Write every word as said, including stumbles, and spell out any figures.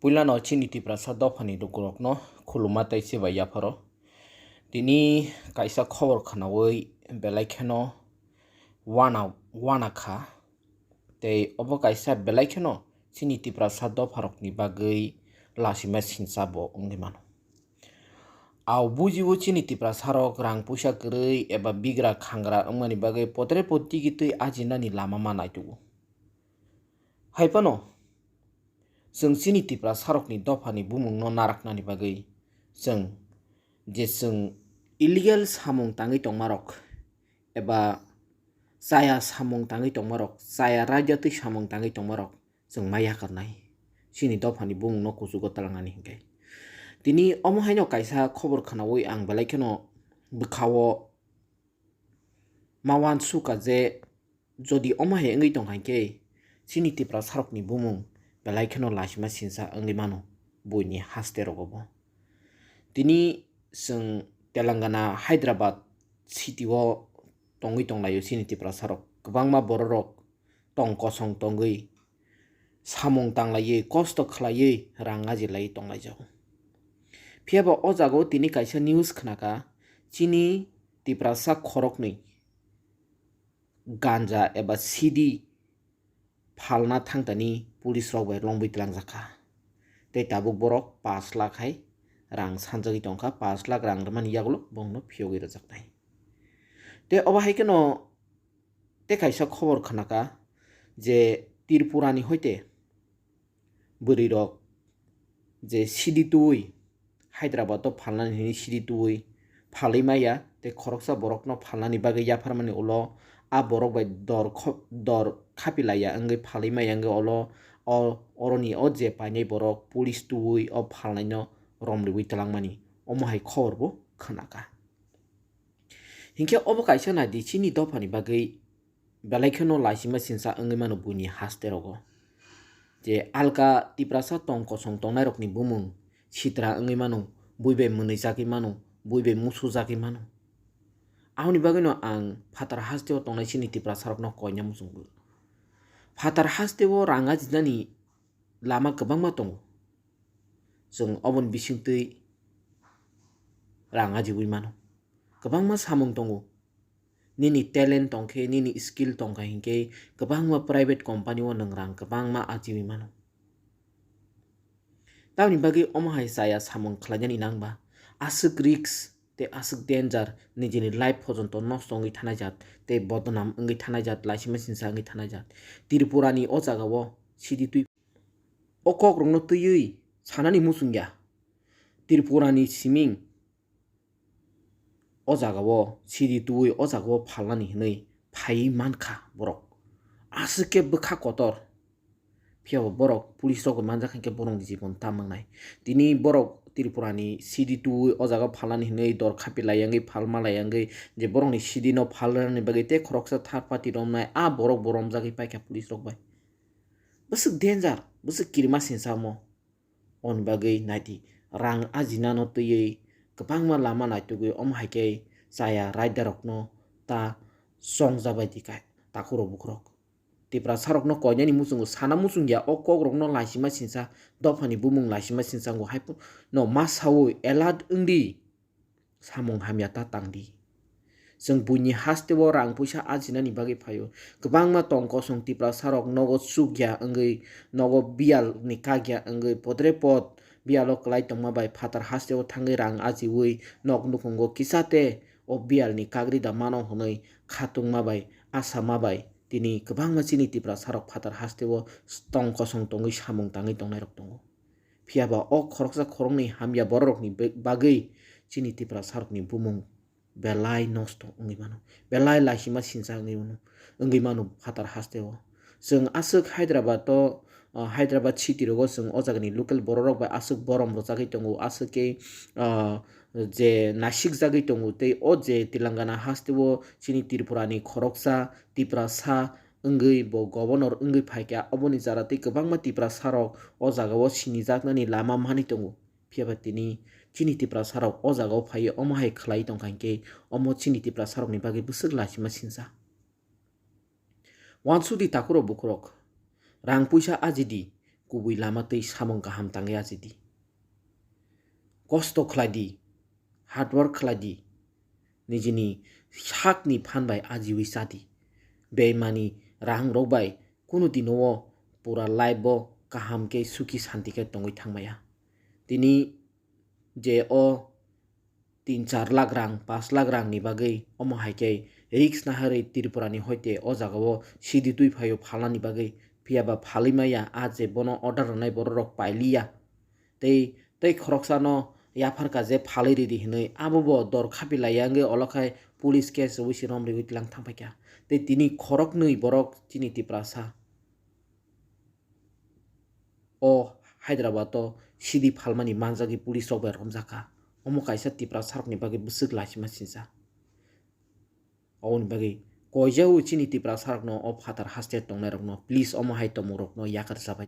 Puilano chini Tiprasa dophani lukurokno khuluma tei chibai yapharo. Tini kaisa khobor khnaui belai kheno wana, wana kha. Tei obo kaisa belai kheno chini Tiprasa dopharokni bagwi lasima sinsa bo wngwi mano. Au bujibo chini Tiprasarok rang puisa kwrwi eba bigra khangra wngmani bagwi potre potigi twi ajinani lama ma naitugo. Hai phano chwng chini Tiprasarokni dophani bumungno naraknani bagwi chwng je chwng illegal samung tangwi tongmarok eba chaya samung tangwi tongmarok, chaya raida twi samung tangwi tongmarok chwng ma yakarnai chini dophani bumungno kuchugo twlangnani hinkhe. Tini omo haino kaisa khobor khnaui ang belai kheno bwkhao ma uansukha je jodi omo hai wngwi tongkha hinkhe chini Tiprasarokni bumung belai kheno lasima sinsa wngwi mano buini haste rogo bo. Tini chwng Telangana Hyderabad city o tongwi tonglaio chini Tiprasarok. Kwbangma bororok tong kosong tongwi samung tanglaiwi kosto khlaiwi rang ajilaiwi tonglaijago. Phiyaba o jagao tini kaisa news khnakha chini Tiprasa khoroknwi ganja eba sidi phalna thangtani police rok bai longwi twlangjakha. Tei tabuk borok pash lakh hai rang sanjagwi tongkha, pash lakh rang rwmani yagulo bongno phiyogwi rwjaknai. Tei obo hai kheno tei kaisa khobor khnakha je Tripurani hoite bwrwirok je sidi twi Hyderabad o phalnani hwnwi sidi twi phalwi maya tei khoroksa borokno phalnani bagwi yapharmani ulo a borok bai dor kho-, dor khapilaiya wngwi phalwi maya wngwi ulo o oroni o je painai borok police twi o phalnaino romriwi twlangmani omo hai khobor bo khnakha. Hinkhe obo kaisa naidi chini dophani bagwi belai kheno lasima sinsa wngwi mano buini haste rogo. Je alka Tiprasa tong kosong tongnairokni bumung sitra wngwi mano, bui bai mwnwi chagwi mano, bui bai musu chagwi mano. Aboni bagwino ang phatar hasteo tongnai chini Tiprasarokno koina muchungo. Phatar hasteo rang ajinani lama kwbangma tongo. Chwng oboni bisingtwi rang ajiwi mano. Kwbangma samung tongo. Nini talent tongkhe, nini skill tongkha hinkhe kwbangma private company o nwng rang kwbangma ajiwi mano. Tamoni bagwi omo hai chaya samung khlainani nangba aswk risk tei aswk danger, nijini life pojonto nosto wngwi thanai jat tei bodnam wngwi thanai jat, lasima sinsa wngwi thanai jat. Tripurani o jagao sidi twi o kokrokno twiwi sanani muchungya. Tripurani siming o jagao sidi twiwi o jagao phalnani hwnwi phaiwi mankha borok. Aswk khe bwkha kotor. Phiyaba borok police rok bai manjak hinkhe borokni jibon tam wngnai. Tini borok Tripurani sidi twiwi o jagao phalnani hwnwi dor khapilai wngwi phalmalai wngwi je borokni sidi no phalnani bagwi tei khoroksa third party romnai a borok bo romjagwi paikha police rok bai. Bwswk danger, bwswk kirima sinsa omo. Oni bagwi naidi, rang ajinano twiwi kwbangma lama naitugwi omo hai khe chaya raidarokno ta chongjabai di kai takhurok bukhurok. Tiprasarokno koinani muchungo sana muchungya o kokrokno laisima sinsa, dophani bumung laisima sinsa wngwi haiphano ma saui alert wngdi. Samung hamya ta tangdi. Chwng buini hasteo rang puisa ajinani bagwi phaio. Kwbangma tong kosong Tiprasarok nogo chukya wngwi, nogo biyalni kakya wngwi, podre pod biyalo kwlai tongma bai phatar hasteo thangwi rang ajiwi nok nukhungo kisa te o biyalni kagri da mano hwnwi khatungma bai, asama bai tini kwbangma chini Tiprasarok phatar hasteo tong kosong tongwi samung tangwi tongnairok tongo. Phiyaba o khoroksa khoroknwi hamya bororokni be-, bagwi chini Tiprasarokni bumung belai nosto wngwi mano, belai laisima sinsa wngwi mano, wngwi mano phatar hasteo. Chwng aswk Hyderabad o, ah, Hyderabad city rogo chwng o jagani local bororok bai aswk borom rwchagwi tongo, aswk khe, ah, je nasikjagwi tongo, tei o je Telangana hasteo chini Tripurani khoroksa Tiprasa wngwi bo governor wngwi phaikha, oboni jara tei kwbangma Tiprasarok o jagao sinijaknani lama manwi tongo. Phiyaba tini chini Tiprasarok o jagao phaiwi omo hai khlai tongkha hinkhe omo chini Tiprasarokni bagwi bwswk laisima sinsa. Wansukdi takhurok bukhurok, rang puisa ajidi, kubui lama twi samung kaham tangwi achidi. Kosto khlai di, hard work khlai di, nijini sakni phan bai ajiwi cha di. Beimani rang rok bai kunu dino o pura life bo kaham khe suki santi khe tongwi thangmaya. Tini je o tin char lakh rang, pas lakh rang ni bagwi omo hai khe risk naharwi Tripura ni hoite o jaga o sidi twi phaio phalnani bagwi, phiya ba phalwi maya, a je bono order rwnai borok rok pailiya. Tei, tei khoroksano yapharkha je phalwi ridi hinwi, abo bo dor khapi laiya wngwi olo khai police case rwui se rom riui tlang thang phaikha. Tei tini khoroknwi borok chini Tiprasa o Hyderabad o sidi phalmani manjagwi police rok bai romjakha. Omo kaisa Tiprasa rokni bagwi bwswk laisima sinsa. Oboni bagwi koijao chini Tiprasa rokno o phatar haste tongnai rokno please omo hai tomung rokno yakar chabai.